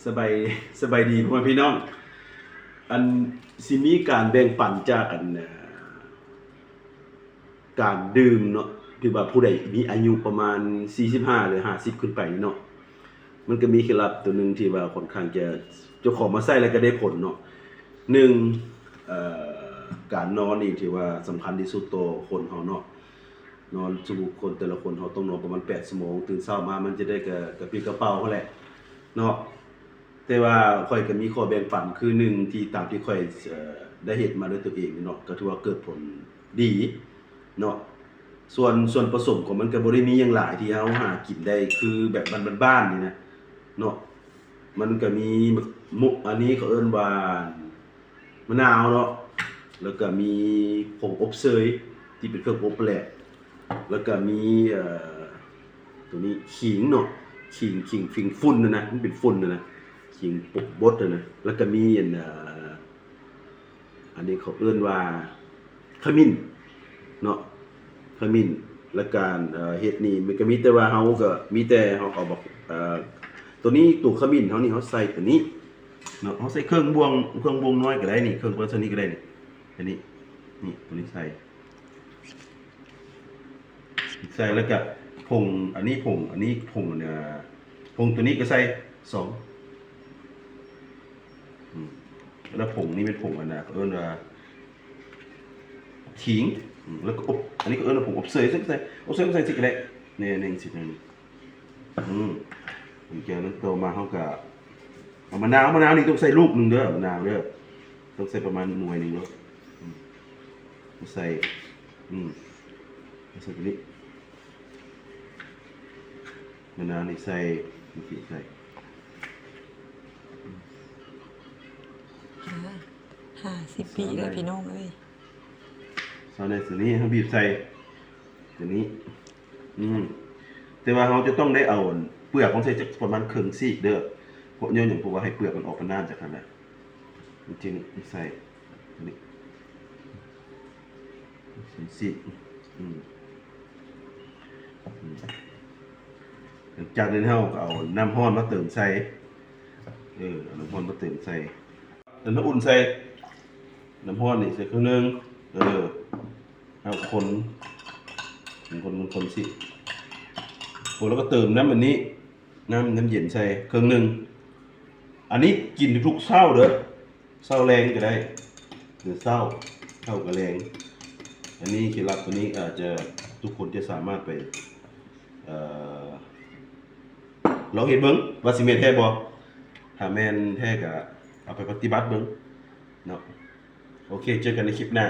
ສະບາຍ ສະບາຍດີພໍ່ແມ່ພີ່ນ້ອງ. ອັນ ຊິມີການແບ່ງປັນຈາກ ອັນ ເອີ ການດື່ມເນາະ ທີ່ວ່າຜູ້ໃດມີອາຍຸປະມານສີ່ສິບຫ້າ ຫຼື ຫ້າສິບຂຶ້ນໄປນີ້ເນາະ, ມັນກໍມີເຄັດລັບຕົວໜຶ່ງທີ່ວ່າຂ້ອນຂ້າງຈະ ເຈົ້າຂອງມາໃຊ້ແລ້ວກໍໄດ້ຜົນເນາະ. ໜຶ່ງ ເອີ ການນອນນີ້ຖືວ່າສຳຄັນທີ່ສຸດຕໍ່ຄົນເຮົາເນາະ. ນອນ ສົມມຸດຄົນແຕ່ລະຄົນເຮົາຕ້ອງນອນປະມານແປດຊົ່ວໂມງ, ຕື່ນເຊົ້າມາມັນຈະໄດ້ກະ ກະປິກະເປົາຫັ້ນແຫຼະເນາະ. ແຕ່ວ່າຂ້ອຍກໍມີຂໍ້ແບ່ງປັນ ຄືໜຶ່ງ ທີ່ຕາມທີ່ຂ້ອຍ ເອີ ໄດ້ເຮັດມາດ້ວຍຕົວເອງເນາະ, ກໍຖືວ່າເກີດຜົນດີເນາະ. ສ່ວນ ສ່ວນປະສົມຂອງມັນກໍບໍ່ໄດ້ມີຫຍັງຫຼາຍ ທີ່ເຮົາຫາກິນໄດ້ ຄືແບບບ້ານໆນີ້ນະເນາະ. ມັນກໍມີໝາກ ອັນນີ້ເຂົາເອີ້ນວ່າ ມະນາວເນາະ, ແລ້ວກະມີຜົງອົບເຊີຍ ທີ່ເປັນເຄື່ອງອົບແຫຼະ, ແລ້ວກະມີ ເອີ ໂຕນີ້ຂີງເນາະ, ຂີງ ຂີງ ຂີງຝຸ່ນຫັ້ນນະ, ມັນເປັນຝຸ່ນຫັ້ນນະ, ຂີງບົດຫັ້ນນະ, ແລ້ວກະມີອັນ ເອີ ອັນນີ້ເຂົາເອີ້ນວ່າ ຂະມິ້ນເນາະ, ຂະມິ້ນ ແລະການ ເອີ ເຮັດນີ້ ມັນກໍມີແຕ່ວ່າເຮົາກໍມີແຕ່ເຮົາເອົາບັກ ເອີ ໂຕນີ້ ໂຕຂະມິ້ນເຮົານີ້ ເຮົາໃສ່ໂຕນີ້ເນາະ, ເຮົາໃສ່ເຄື່ອງບວງ ເຄື່ອງບວງນ້ອຍກໍໄດ້ນີ້, ເຄື່ອງປານຊະນີ້ກໍໄດ້ນີ້, ອັນນີ້ ນີ້ ໂຕນີ້ໃສ່ ໃສ່ ແລ້ວກໍຜົງ ອັນນີ້ຜົງ ອັນນີ້ຜົງ ອັນ ເອີ ຜົງໂຕນີ້ກໍໃສ່ສອງ ອືມ ແລ້ວຜົງນີ້ແມ່ນຜົງອັນນະ ເຂົາເອີ້ນວ່າ ຂີງ ອືມ ແລ້ວກໍອົບ ອັນນີ້ກໍເອີ້ນວ່າຜົງອົບເຊີຍ ໃສ່ ອົບເຊີຍ ໃສ່ຊິກະໄດ້ ແນ່ ແນ່ ຊິກະໄດ້ ອືມ ຫຼັງຈາກນັ້ນຕໍ່ມາເຮົາກໍເອົາມະນາວ ມະນາວນີ້ຕ້ອງໃສ່ລູກໜຶ່ງເດີ ມະນາວເດີ ຕ້ອງໃສ່ປະມານໜ່ວຍໜຶ່ງໂລດ ອືມ ໃສ່ ອືມ ໃສ່ຕົວນີ້ ມະນາວນີ້ໃສ່ ນີ້ໃສ່ ຫ້າ ຫ້າສິບປີແລ້ວພີ່ນ້ອງເອີຍ ຊາວໃນຕົວນີ້ເຮົາບີບໃສ່ຕົວນີ້ ອືມ ແຕ່ວ່າເຮົາຈະຕ້ອງໄດ້ເອົາເປືອກມັນໃສ່ຈັກປະມານເຄິ່ງຊີກເດີ ເພາະ ຍ້ອນຫຍັງ ເພາະວ່າໃຫ້ເປືອກມັນອອກມາໜ້າຈາກຫັ້ນນະ ມັນຈຶ່ງໃສ່ ນີ້ ຊີ້ ອືມ ອືມ ຫຼັງຈາກນັ້ນເຮົາກໍເອົານ້ຳຮ້ອນມາເຕີມໃສ່ ເອີ ເອົານ້ຳຮ້ອນມາເຕີມໃສ່ ເຕີມນ້ຳອຸ່ນໃສ່ ນ້ຳຮ້ອນນີ້ໃສ່ເຄິ່ງໜຶ່ງ ເອີ ເອົາຄົນ ຄົນ ຄົນ ຄົນຊິ ຄົນແລ້ວກໍເຕີມນ້ຳອັນນີ້ ນ້ຳ ນ້ຳເຢັນໃສ່ເຄິ່ງໜຶ່ງ ອັນນີ້ກິນທຸກໆເຊົ້າເດີ ເຊົ້າແລງກໍໄດ້ ຫຼືເຊົ້າ ເຊົ້າກັບແລງ ອັນນີ້ເຄັດລັບຕົວນີ້ອາດຈະ ທຸກຄົນຈະສາມາດໄປ ເອີ ລອງເຮັດເບິ່ງວ່າຊິແມ່ນແທ້ບໍ່ ຖ້າແມ່ນແທ້ກໍເອົາໄປປະຕິບັດເບິ່ງເນາະ ໂອເຄ ເຈີກັນໃນຄລິບໜ້າ.